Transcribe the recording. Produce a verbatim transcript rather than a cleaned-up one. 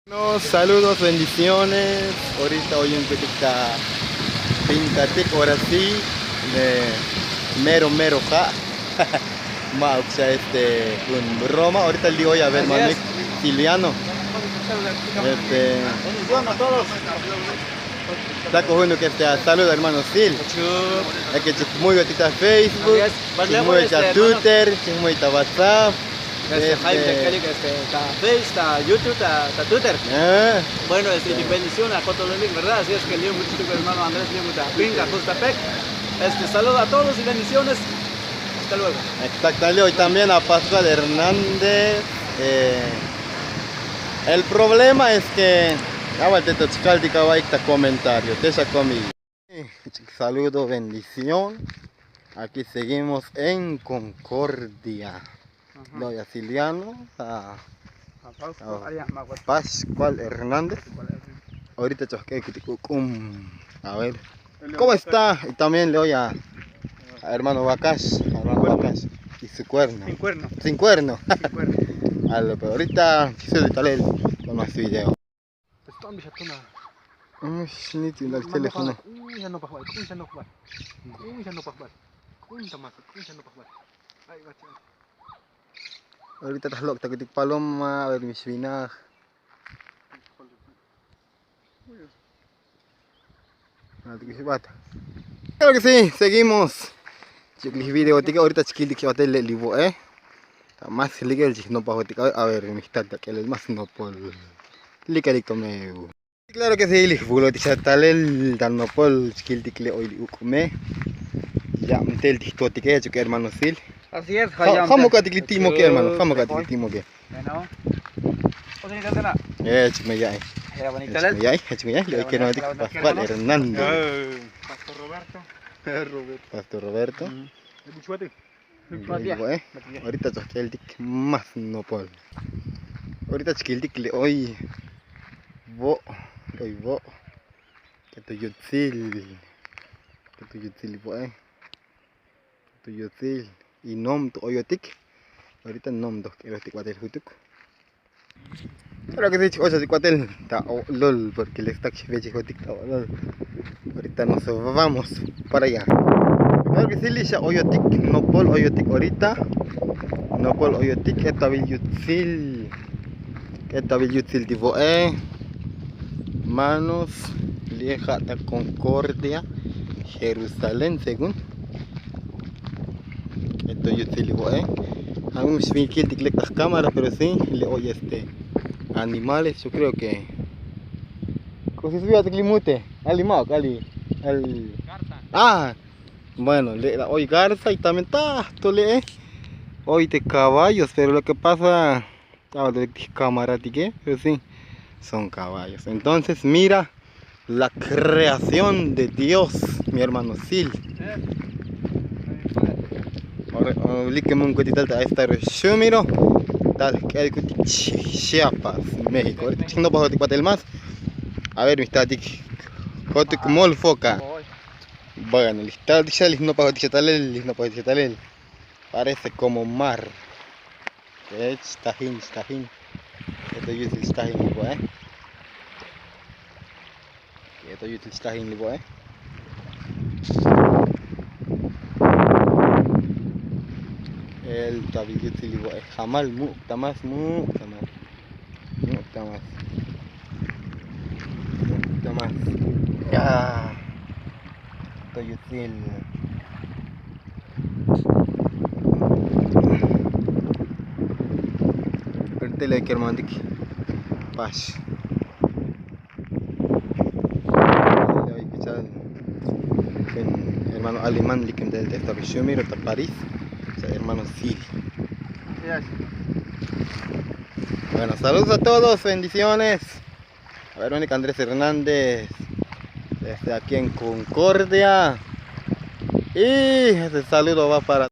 No, saludos, bendiciones. Orita oyunkutik ta pintatik, ora si, mero mero ja'. Ma' ukxa este jun broma. Orita li' oy a ver manik Silviano. Este, takojunuk este a saludo hermano Sil. Eke chik muyotik ta Facebook, chik muyotik ta Twitter, chik muyotik ta WhatsApp. Este, jaime ta kalik este ta Face, ta YouTube, ta Twitter. Bueno, este, bendición a kotolonik, verdad? Así es que li'o muchito hermano Andrés li'o mucha pinga justa pek. Este, saludo a todos y bendiciones. Hasta luego. Exacto, li'o y también a Pascual Hernández. El problema es que aval te to chkaltik avaik ta comentario te xa komi. Saludo, bendición. Aquí seguimos en Concordia. Lo ya Siliano a Pascual Hernández. Orita chojk'e kutik uk'um. A ver, ¿cómo está? Y también le oy a hermano Vakash, hermano Vakash y su cuerno. Sin cuerno. Sin cuerno. Sin cuerno. Pero orita chisubi talel con más video. Pues toma mi chatuna. Uy, ni ti la teléfono. Uy, ya no pa' uy, ya no pa' uy, ya no pa' uy, ya no pa' uy. Ay, va. Orita ta lok' ta kutik paloma, a ver mi swinaj. Claro que sí, seguimos. Chik li video tik orita chkiltik xbatel le' li vo'e. Ta más likel chik nopajotik a ver mi jtal ta k'elel más nopol. Likelik tomeu. Claro que sí, li vulotik xa talel ta nopol chkiltik le' oy li uk'ume. Yabtel ti jtotike chuk hermano Sil. Así es. Jamok'atik li timoke hermano, jamok'atik li timoke. Bueno. Ech me ya'i. Ech me ya'i, ech me ya'i. Lo que no digo, Pascual Hernando. Pastor Roberto. Pastor Roberto. Orita chojk'eltik más nopol. Orita chkiltik le' oy vo', le' oy vo'. Keto yutsil. Keto yutsil vo'e. Tu yutsil y nom tu oyotik. Orita nom tu k'elotik batel jutuk. Pero que si chik ochotik batel ta o'lol porque le stak xvechijotik ta o'lol. Orita nos vamos para allá. Claro que sí, li xa oyotik, nopol oyotik orita. Nopol oyotik, k'etabil yutsil. K'etabil yutsil ti vo'e. Manos, lieja ta Concordia, Jerusalén según. Esto yo te digo, eh. A un sminkil tik lek ta cámara, pero sí, le oye este animales, yo creo que. Cosas vio tik limute, ali mac, ali, al. Ah, bueno, le la oy garza y también ta, to le, eh. Oy de caballos, pero lo que pasa, estaba de cámara, pero sí, son caballos. Entonces, mira, la creación de Dios, mi hermano Sil. Likemun kutik tal ta esta Shumiro, tal k'el kutik Chiapas, México. Ahorita chik no pajotik batel más. A ver, mi tatik, jotik mol foca. Bueno, li tal, li no pajotik talel, li no pajotik talel. Parece como mar. Kech tajin, tajin. Eto yutsil tajin li vo'e. Eto yutsil tajin li vo'e. El tabil yutsil li vo'e. Jamal mu' tamas, mu' tamas. Mu' tamas. Mu' tamas. Ya. Eto yutsil. Pero te le kermandik. Pas. Hermano alemán, likim del de Estados Unidos, ta París. Hermano Sil. Bueno, saludos a todos, bendiciones. A ver, Andrés Hernández, desde aquí en Concordia. Y ese saludo va para